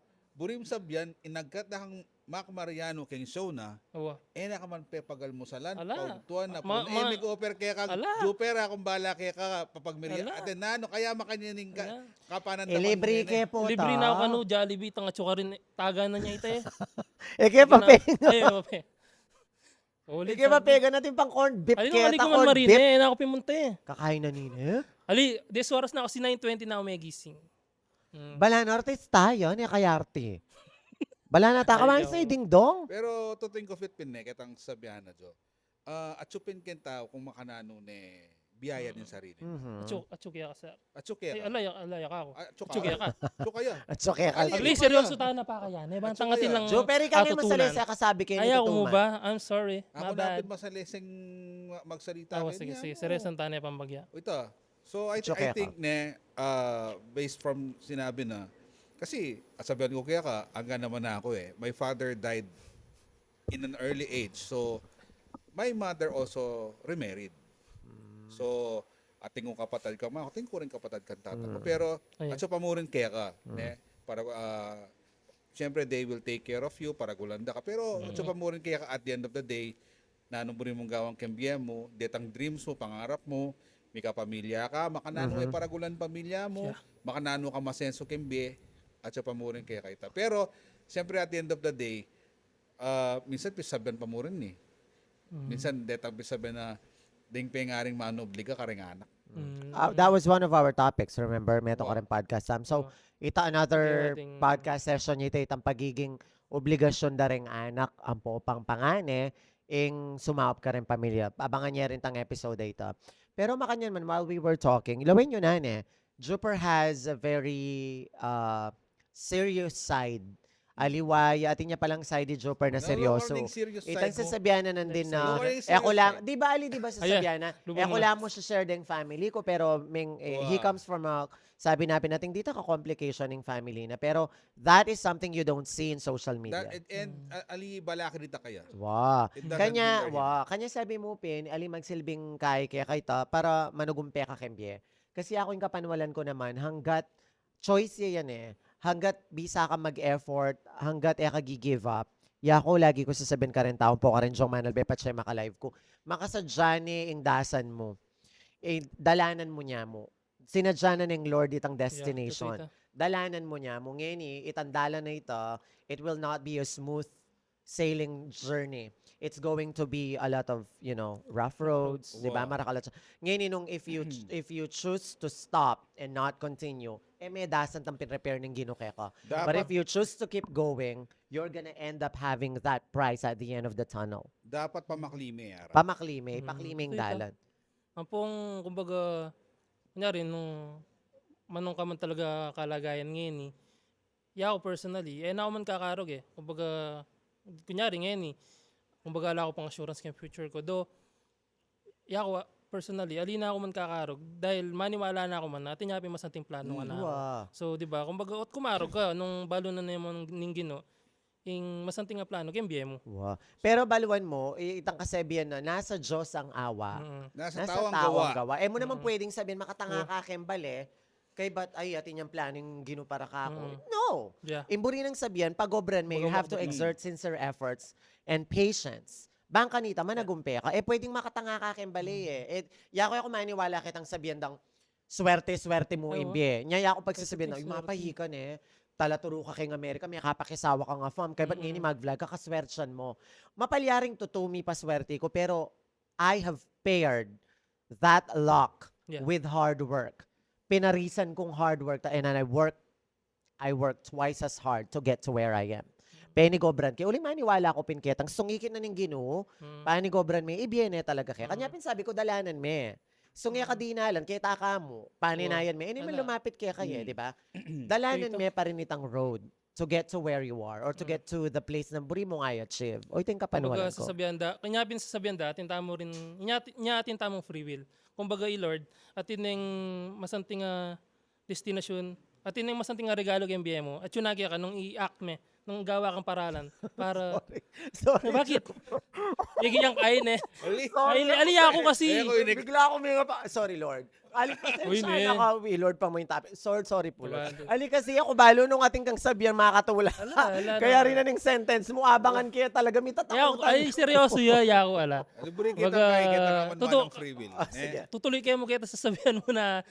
Buri mu sabian, inagkat na kang Mac Mariano keng show na, e na ka man pepagalmusalan, ala, paugtuan na, ma-, pun-, e, ma-, mig-offer keka, ala, juper, akung bala keka, papagmeria-, ala, atin nanu, kaya makanyan ing ka-, ala, kapanan, e, taman libre ke, eh. Puta. Libre na ako kanu, Jollibee, tanga tsukarin, eh. Taga na niya ita, eh. E, kaya pape. Ay, pape. Ulit, sige, sabi. Mapega natin pang corned beef. Alin ang keta, aligo man corned marine, beef. Eh, na ako pimunta, eh. Kakain na nina, eh. Ali, des oras na kasi nine twenty na ako may gising. Hmm. Bala na, artista yan, eh, kay arte. Bala na, taka man sa dingdong. Pero to think of it, pin, eh, ketang sabihan na, Jo. Ah, atiu pin keng tau kung makananu ne biyaya ning sarili. Mhm. Atiu, atiu kaya ka, sir. Atiu kaya ka. Ay, alaya, alaya ka ako. Ah, atiu ka. Atiu kaya ka. Atiu kaya. Atiu kaya ka. At least, seryoso tayo na pa kaya. Ne, bang tangatin lang. Jo, pero ikaw may masalese ka sabi kaya ni Tito Man. Ayaw mo ba? I'm sorry. My bad. Ako na pin masaleseng ma-, magsalita. Oh, sige, sige. Seryoso tayo na pambagya. Ito. So, I, I think ne, ah, based from sinabi na, kasi, at sabihan ko kaya ka, aga naman na ako eh. My father died in an early age. So, my mother also remarried. So, atin kung kapatad ka, ma-, atin ko rin kapatad kang tata ko. Pero, at sa pamurin kaya ka, ne? Para, ah, siyempre, they will take care of you, para gulanda ka. Pero, at sa pamurin kaya ka, at the end of the day, nanu buri mung gawan keng bie mu, detang dreams mu, pangarap mu, mika pamilya ka, makananu e paragulan pamilya mu, makananu ka masenso keng bie, at sa pamurin kaya ka ita. Pero, siyempre, at the end of the day, ah, minsan pisabian pa mu rin, eh. Minsan detang pisabian na ding pengaring manobliga kareng anak. Ah, that was one of our topics, remember? Meto kareng podcast, Sam. So, ita another podcast session ita, itang pagiging obligasyon da reng anak ampo pang pangane, ing sumaup kareng pamilya. Abangan ye rin tang episode a ita. Pero makanyan man, while we were talking, lawen yu na, ne, Jupiter has a very, uh, serious side. Aliwa, ya, atin ya palang side i Jupiter na seryoso. Itang sasabian na nandin na, e ko lang, di ba, ali, di ba, sasabian na, e ko lang mu share deng family ko, pero ming, eh, he comes from a, sabi na pin atin, dita ka complication ing family na. Pero that is something you don't see in social media. That, and, and, uh, ali, bala ka dita kaya. Wow. It doesn't mean kanya, wow, kanya sabi mu pin, ali magsilbing kay, kaya kay ta, para manugumpe ka keng bie. Kasi ako ing kapanwalan ko naman, hanggat choice ya yan eh. Hanggat bisa ka mag-effort, hanggat e ka gi-give up, ya ko lagi ko sasabian kareng tau, ampo kareng Jong Manalbe, patse maka-live ko. Makasadya ne ing dasan mu. Eh, dalanan mu ne mu. Sinadya na ning Lord itang destination. Dalanan mu ne mu. Ngeni, itang dalan na ita, it will not be a smooth sailing journey. It's going to be a lot of, you know, rough roads, di ba? Wow. Marakalat siya. Ngeni nung if you, if you choose to stop and not continue, e me dasan tang pin-prepare ning Ginu keka. But if you choose to keep going, you're gonna end up having that prize at the end of the tunnel. Dapat pamakli me, ara. Pamakli me, pakli me ing dalan. Ampong, kumbaga, kunyari, nung manung ka man talaga kalagayan ngeni, ya ako personally, e na ako man kakarog e. Kumbaga, kunyari ngeni, kumbaga, ala ko pang assurance keng future ko. Do, ya ako, ah, personally, ali na ako man kakarog, dahil maniwala na ako man, atin ya pin masanting plano ing anak ko. So, di ba, kumbaga, ot kumarog ka, nung balu na ne mu ning Ginu, ing masanting a plano keng bie mu. Wow. Pero baluan mu, i-, itang kasabian na, nasa Diyos ang awa. Nasa tau ang gawa. E mu naman pwedeng sabian, makatanga ka keng bale, kaybat, ay, atin yang plano ing Ginu para kaku. No. Ing buri nang sabian, pag-obran me, you have to exert sincere efforts and patience. Bang kanita, managumpe ka. E pwedeng makatanga ka keng bale e. E, ya ku, ya ku maniwala ketang sabian dang, swerte, swerte mu ing bie. Nya, ya ku pagsasabian na, mapahikan e. Talaturu ka keng Amerika, mekapakisawa kang afam. Kaybat ngeni mag-vlog ka, kaswertian mu. Mapalyaring tutu, mipaswerte ku, pero I have paired that luck with hard work. Pinarisan kung hard work, ta-, and I work I work twice as hard to get to where I am. Penigobran ke. Uling maniwala ku pin ketang sungikit na ning Ginu, panigobran me, ibie ne talaga ke. Kanya pin sabi ku, dalanan me. Sunge ka dinalan, keta ka mu, paninayan me. E ne man lumapit keka e, di ba? Dalanan me pa rin itang road to get to where you are or to get to the place na buri mung i-achieve. O, ito ing kapanwalan ku. Kumbaga, sasabian da, kanya pin sasabian da, atin tamu rin, nya, nya atin tamung free will. Kumbaga, i Lord, atin neng masanting a destinasyon, atin neng masanting a regalo keng bie mu, at yun na kaya ka nung i-act me, nung gawa kang paralan, para... Sorry. Sorry, bakit? Igi yang kain e. Sorry. Ay, ali ako kasi. Bigla ako may nga pa, sorry, Lord. Ali, pasensya na ka, we, Lord, pa mo yung topic. Sorry, sorry po, Lord. Diba? Ali kasi ako, balu nung atin kang sabian, makatula. Ala, ala, kaya rin na ning sentence mo, abangan kaya talaga, may tatakutan. Ay, seryoso ya, ya ako, ala. Alam mo rin, kita tayo, kita naman, tutu-, manang free will. Ah, sige. Tutuloy kaya mu keta sasabian mu na,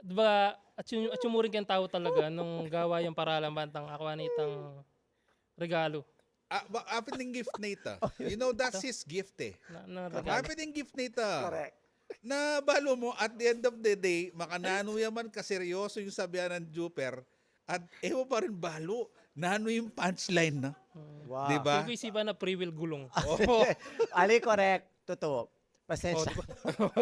di ba, at yun, at yun mu rin keng tau talaga, nung gawa yang paralan bantang akwa na itang regalo. Ah, ba, apin ding gift na ita. You know, that's his gift eh. Na, na regalo. Apin ding gift na ita. Correct. Na balu mu, at the end of the day, makananu ya man kaseryoso yung sabian ng Juper, at e mo pa rin balu, nanu yung punchline na. Wow. Di ba? Yung isipan na free will gulong. Oo. Ali, correct. Totoo. Pasensya.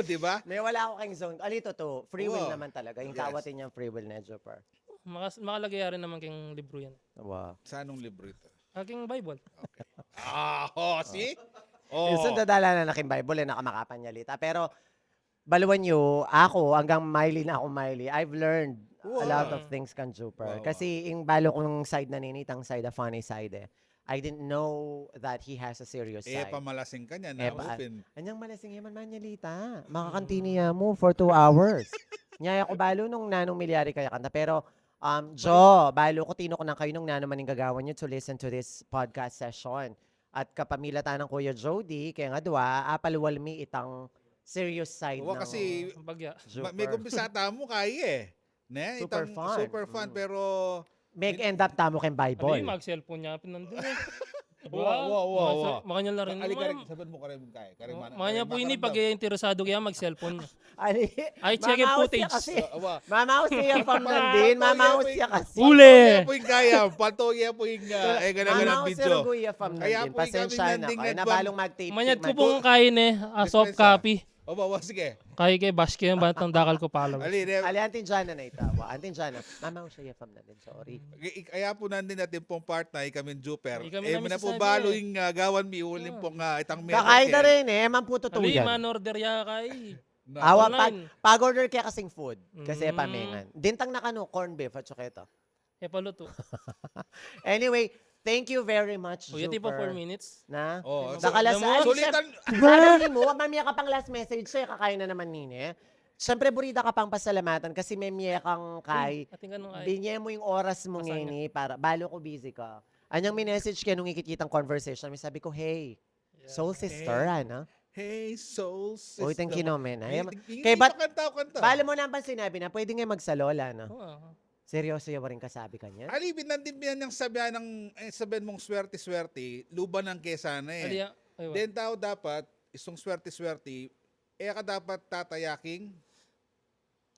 Di ba? May wala ako kayong zone. Ali, totoo. Free will Wow. naman talaga. Yung Yes. kawatin niyang free will na Juper. Makas, makalagay rin naman kayong libro yan. Wow. Sa anong libro ito? Aking Bible. Okay. Ah, oh, see? Oh. Minsan dadala na naking Bible, eh, nakamakapan niya lita. Pero, baluan niyo, ako, hanggang Miley na ako, Miley, I've learned a lot of things kan Juper. Wow. Kasi, yung balo kong side na ninitang side, a funny side, eh. I didn't know that he has a serious Eh, side. Pamalasing ka niya, Eh, na pa- open. Anyang malasing yan man, manyalita. Makakantini ya mo for two hours. Nyaya ko balo nung nanong milyari kaya kanta. Pero, um, Jo, balo ko tinok na kayo nung nano maning gagawan nyo to listen to this podcast session. At kapamilatan ng Kuya Jody, kaya nga dua, apalwal mi itang serious side Wa ng kasi, Ang bagya. Juper. ma- may kumpisa tamu kaya eh. Ne? Super Itang fun. Super fun, pero Mag-end up tamu kayong Ano Bible. Mag-cellphone niya, pinandun eh. Wow, wow, wow, wow. Makanya lang rin. Ali, Mga- karing, sabihin mo karing kaya. Karing Mga- mana- Makanya karing po ini makaramdam. Pag interesado kaya mag-cellphone niya. Ali, Ay, check yung mamaus footage. siya kasi. Ah, wa. Mamaus siya from nandin. Mamaus siya kasi. Uli! Pwing kaya, pato ya pwing, ah, eh, gana-gana Mamaus video. siya, Ruguya from Kaya nandin. po kami Pasensya na nandin kayo. nagpag- Nabalong magtipik. Manyad ko mag- pong kain eh. Ah, soft Dispensa. Copy. O, bawa, sige. Kayo kay bash kayo, batang dakal ko followers. Ali, ne? Ali, anting Jana na ita. Wa, anting Jana. Mamaus siya from nandin. Sorry. I- i- Kaya po nandin natin pong part na ikamin Juper. Ikamin Eh, namin muna po sasabi balo eh. yung ah, gawan mi uling pong ah, itang meron. Kakain na rin eh. Man po totoo Ali, yan. Man-order ya kay. Awa, pag, Online. pag-order kaya kasing food. Kasi Mm. pamengan. Dintang na kanu, corned beef at saka ito. E paluto. Anyway, thank you very much, Kuya, tipo Juper. four minutes. Na? Oh, Baka so- last, Alam mo, ay, sulitan- syempre, alam mo, mamaya ka pang last message siya, kakain na naman nini. Siyempre, burida ka pang pasalamatan kasi may miye kang kay, Ating kanong ay. binye mo yung oras mo Masaya. ngini para, balo ko busy ka. Anyang may message kayo nung ikikitang conversation, may sabi ko, hey, soul sister, ano? Hey, soul sister. Uy, thank you, no, men. Ay, Hindi- hindi kay pa bat-, kanta, kanta. balo mo na ang pansin, sinabi na, pwede nga magsalola, no? Oo. Seryoso yung rin kasabi kanya? Ali, binandin biyan niyang sabihan ng, eh, sabihan mong swerte-swerte, luban ng kesana eh. Ali, ah, aywa. Then tao dapat, isang swerte-swerte, eh ka dapat tatayaking,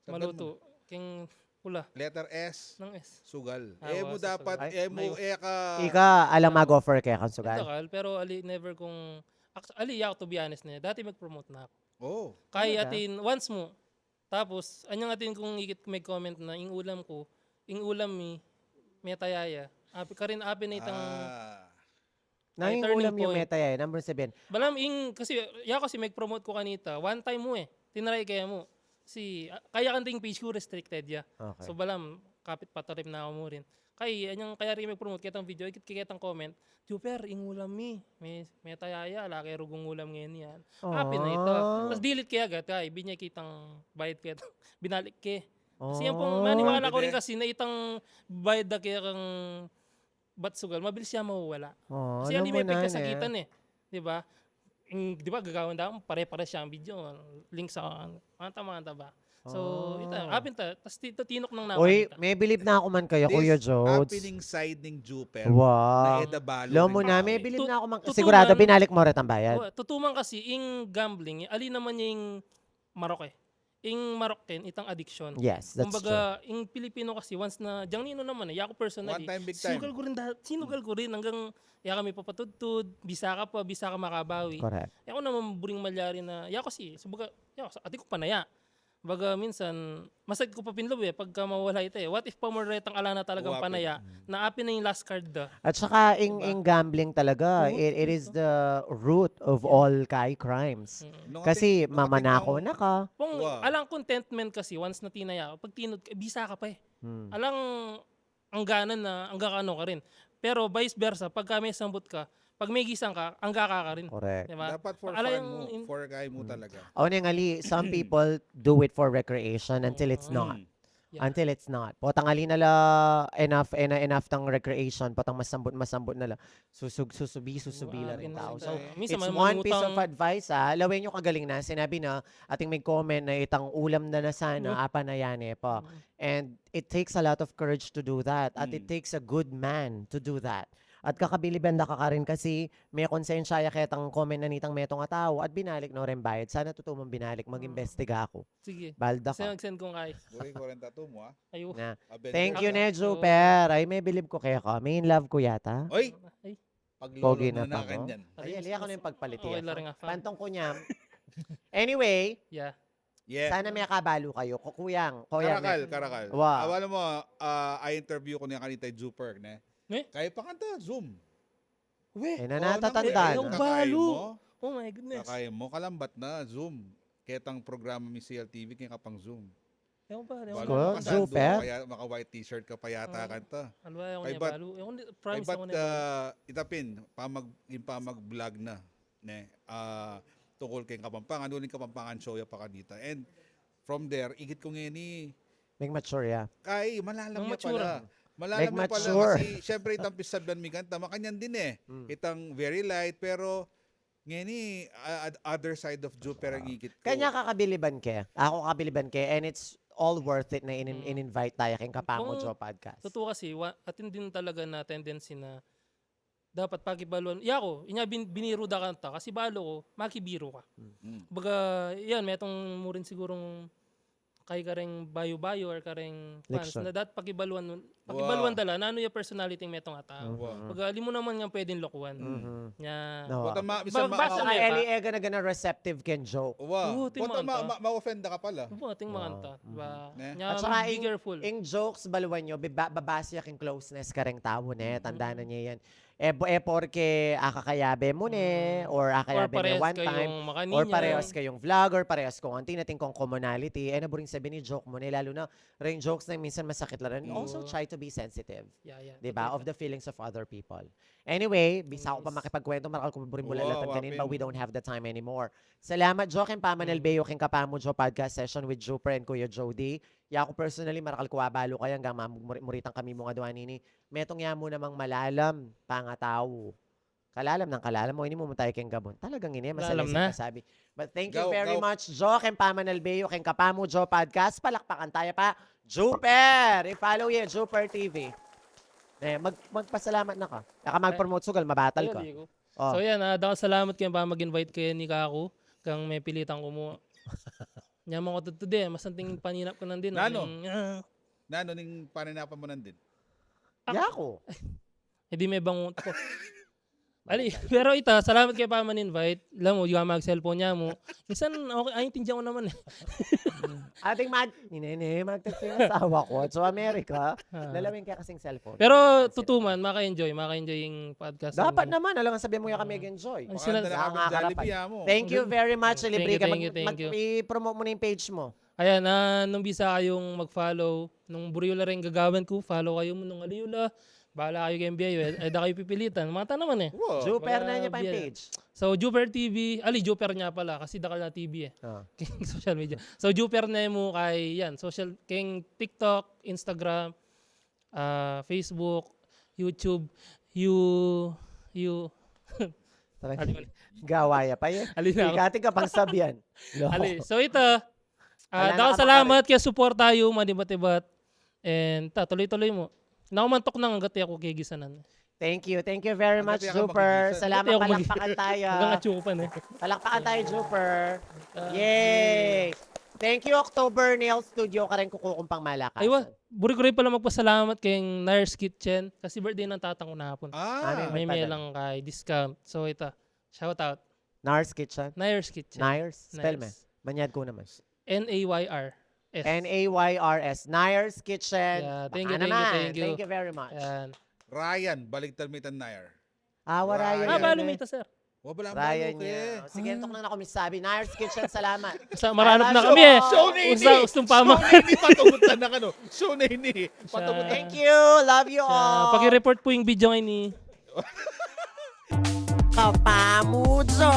sabihan mo, Maluto. King pula. Letter S, Ng S. sugal. Ah, Eh wa, mo sa dapat, sugal. Ay, eh mo, may- eh ka, Ika, alam mag-offer kaya kang sugal? Takal, pero ali, never kong, ac-, ali, ako, to be honest na, dati mag-promote na ako. oh. Kaya Talaga? atin, once mo, tapos, anyang atin kung ikit may comment na, ing ulam ko, ing ulam mi, may tayaya. Api, karin, api na itang, Ah. Nanging turning ulam yung point. Meta yan. Number seven. Balam, ing, kasi, ya kasi mag-promote ko kanita, one time mo eh, tinry kaya mo. Si, ah, kaya kanting page ko, restricted ya. Okay. So, balam, kapit patarim na ako mo rin. Kay, anyang kaya rin mag-promote, kitang video, ikit kitang comment, Juper, ing ulam mi, may, may tayaya, laki rugung ulam ngayon yan. Api na ito. Ah. Tapos delete kaya agad, kay, binya kitang bayad kaya, binalik ke. Kasi Oh. yan pong, maniwala ko rin Pwede. Kasi na itang bayad na kaya kang bat sugal, mabilis siya mawawala. Oh, Kasi alam hindi mo may na, pagkasakitan eh. Di ba? Yung, di ba, gagawan daw, pare-pare siyang video, link sa, manta, manta ba? So, Oh. ita, apin ta, tas ti-, tatinok ng Uy, naman. may bilib na ako man kayo, Kuya Jodes. Happening side ning Juper. Wow. Na edabalo. Lo mo na, rin may kami. bilib Tu-, na ako man. tutuman. Sigurado, binalik mo rin ang bayad. Oh, tutuman kasi, ing gambling, ali naman yung marok eh. Ing marok ken, itang addiction. Yes, that's true. Kumbaga, ing Pilipino kasi, once na, diyang nino naman eh, ako personally, One time, big time. sinugal ko rin, da- sinugal ko rin hanggang, ya kami papatudtud, bisa ka pa, bisa ka makabawi. Correct. Ako naman buring malyari na, ya kasi, sabaga, ya, sa ati ko panaya. Baga minsan, masakit ko pa pinloob eh, pagka mawala ito eh. What if pa mo retang ala na talagang Uwapin. Panaya, na apin na yung last card da. At saka, ing, Diba? ing gambling talaga, Root it, it is ito. the root of all kai crimes. Mm. Nung Kasi, ating- nung ating mamanako nung- na ka. Kung Wow. alang contentment kasi, once na tinaya, pag tinud ka, bisa ka pa eh. Hmm. Alang angganan na, angga ka ano ka rin. Pero vice versa, pagka may sambut ka, pag may gisang ka, angga ka ka rin. Correct. Diba? Dapat for Ala fun yung mo, in- for guy mo talaga. Aw, neng ali, some people do it for recreation until it's Mm. not. Yeah. Until it's not. Potang ali na la, enough, ena-, enough tang recreation, potang masambut, masambut na la. Susug, susubi, susubi la Ah, rin ganun tao. rin So, tayo. Minsan it's may one piece of mangutang. Advice, ah. Lawen nyo kagaling na, sinabi na, ating may comment na itang ulam na na sana, Mm. apa na yan eh pa. Mm. And it takes a lot of courage to do that. At it Mm. takes a good man to do that. At kakabiliban da ka karin kasi me konsensya ya ketang comment na nitang metung a tau at binalik no ring bayad. Sana tutu mung binalik, mag-imbestiga ku. Sige. Balda ka. Send, send kung kaya. Buri ko rin tattoo mo, ah. Ayu. Na. Avengers, Thank you, ah. Ne Juper. Ay, me bilib ku keka. Me in love ku yata. Oy! Ay. Pogi na pa, no? Ay, ali, ako na yung pagpalit. Okay, iya, Larry nga, fam. Pantong ku nyam. Anyway, Yeah. Yeah. Sana me kabalu kayu. Kukuyang, kuyang Karakal, me. Karakal. Wa. Awa mo, ah, a-interview ku ne kanita i Juper, ne? Ne? Kaya pa kanta, Zoom. We? Eh, na, Oo, natatanda nang-, na. Nang balu. Kakaya mo? Oh my goodness. Kakaya mo, kalambat na, Zoom. Ketang programa mi C L T V, kaya ka pang Zoom. Ewan pa, ewan Balu pa. Ko, ka sando, Juper. Kaya maka-white t-shirt ka pa yata Oo. Kanta. Alwa, ewan Kay niya bat-, balu. Ewan, kay promise, bat, ewan niya balu. Ah, itapin, pamag-, yung pamag-vlog na, ne? Ah, tungkol kay Kapampangan, uling Kapampangan show ya pa kanita. And from there, igit ku ngeni, Meg mature ya. Kay, malalam Meg ya mature. Pala. Malalam Meg ya pala mature. Kasi, syempre, itang pisabian mi kanta, makanyan din eh. Mm. Itang very light, pero ngeni, ah, ad-, other side of Juper ang igit ku. Kanya kakabiliban ke. Ako kabiliban ke, and it's all worth it na in-, Mm. in-invite taya keng Kapamu Kung Jo podcast. Totoo kasi, wa-, atin din talaga na tendency na dapat pakibaluan. Yaku, inya bin-, biniru da kanta, kasi balu ku, makibiru ka. Mm. Baga, yan, metung mu rin sigurung kay kareng bayu-bayu or kareng fans Leksyon. Na dapat pakibaluan, pakibaluan Wow. da la, nanu ya personality ng metung a tau. Wow. Baga, ali mu naman nga pwedeng lokuan. Mhm. Nya, No. Bota ma-, bisan ba-, ma-, basa Saka na ka. Eli Ega na gana receptive keng joke. Wow. Oo, atin Bota ma-, makanta. Ma-, ma-offend ka pala. Oo, atin Wow. makanta. Mhm. Ba, Ne? nya, At saka be ing, careful. Ing jokes, baluan nyo, biba-, babase ya king closeness kareng tau, ne? Mhm. Tandaan na nyo yan. E, bo-, e porke akakayabe mu ne, Mm. or Or akayabe ne parehas one time, kayong makaninya. Or parehas kayong vlogger, parehas kung anting ating kung commonality, e na buring sabihin ni joke mu ne, lalo na ring jokes na minsan masakit la rin. Mm. Also try to be sensitive. Yeah, yeah. Di ba? Totoo. Of the feelings of other people. Anyway, bisa ku pa Yes. makipagkwento, marakal ku buring Wow, bulatan kanin, but we wapin. Don't have the time anymore. Salamat, Jo, keng pamanalbe yu Mm. keng Kapamu Jo podcast session with Juper and Kuya Jody. Yaku personally, marakal ku abalu kaya, anggang mamuri-, muritan kami mung adwa nini. Metung ya mu namang malalam, pangatau. Kalalam nang kalalam mu, ini mu mung tayu keng gabun. Talagang ini, Lalam masali na. Sasabi. But thank you Go, very go. Much, Jo, keng pamanalbe yu keng Kapamu Jo podcast. Palakpakan taya pa, Juper! I-follow ye, Juper T V. Eh, mag-, magpasalamat na ka. Aka mag-promote sugal, mabatal Ay, ka. Di ku. Oh. So, yan, ah, dakal salamat keng pamag-invite keni kaku, kang mepilitan ku mu. Nyaman ku tutu di, masanting paninap ku nandin, Nanu? Aning, ah. Nanu ning paninapan mu nandin? Yaku. E di me bangun ku. Ali, pero ita, salamat keng paman-invite. Alam mu, di ka mag-cellphone ya mu. Minsan, okay, aintindihan ku naman e. Ating mag-, nine, nine, mag-text yung asawa ku. So, America, Ah. lalawin kaya kasing cellphone. Pero, Kasi tutu man, maka-enjoy, maka-enjoy ing podcast Dapat naman. Alam nga sabihan mu ya kami Ah. Enjoy. Ang Baka sinal- na lang kami Nakakarapat. Jollibee, amo. Thank you very much, Thank you, Libriga. thank you, Mag-, thank mag-, you. I-promote mu na yung page mo. Ayan, ah, nung bisa kayung mag-follow, nung buri yu la ring gagawan ku, follow kayu mu, nung ali yu la, bahala kayu keng bie yu, e, e da kayu pipilitan. Mata naman e. Wow. Juper na Baga niya pa yung bie. Page. So, Juper T V, ali, Juper niya pala, kasi dakal na T V e. Ah. Keng social media. So, Juper na mu kay, yan, social, keng TikTok, Instagram, ah, Facebook, YouTube, you, you. Talaga. Ali, ali. Gawa ya pa yan. Ali na ako. Ikati ka pang sabihan. Loko. Ali, so ita, ah, Wala na dakal ka salamat kaya suporta yu, manibat-ibat. And, ta, tuloy-tuloy mu. Naku, mantok na nga, gati aku kegisanan. Thank you. Thank you very much, Juper. Salamat, palakpakan tayo. Hanggang atsu pa na. Palakpakan tayo, Juper. Ah. Yay! Thank you, October Nail Studio, kareng kuku kung pangmalakasan. Aywa, buri ku rin pala magpasalamat keng Nair's Kitchen kasi birthday ng tatang ku na hapon. Ah. May, may lang kay discount. So, ita, shout out. Nair's Kitchen? Nair's Kitchen. Nair's? Spell me. Nair's. Manyad ku naman. N A Y R S. N A Y R S. Nair's Kitchen. Yeah, thank you, thank you, thank you. Baka naman. Thank you very much. Yan. Ryan, baligtad mu itang Nair. Ah, Ryan. Ryan. Ah, balu mu ita, sir. Wa, bala Ryan balu ke. Yan. Sige, antok na ako misabi. Nair's Kitchen, salamat. Sa, maranap na kami e. Show na ini. Usa, ustung pama. Show na ini, patungutan na kanu. Show na ini. Patungutan. Thank you. Love you all. Paki-report pu ing video ini. Kapamujo!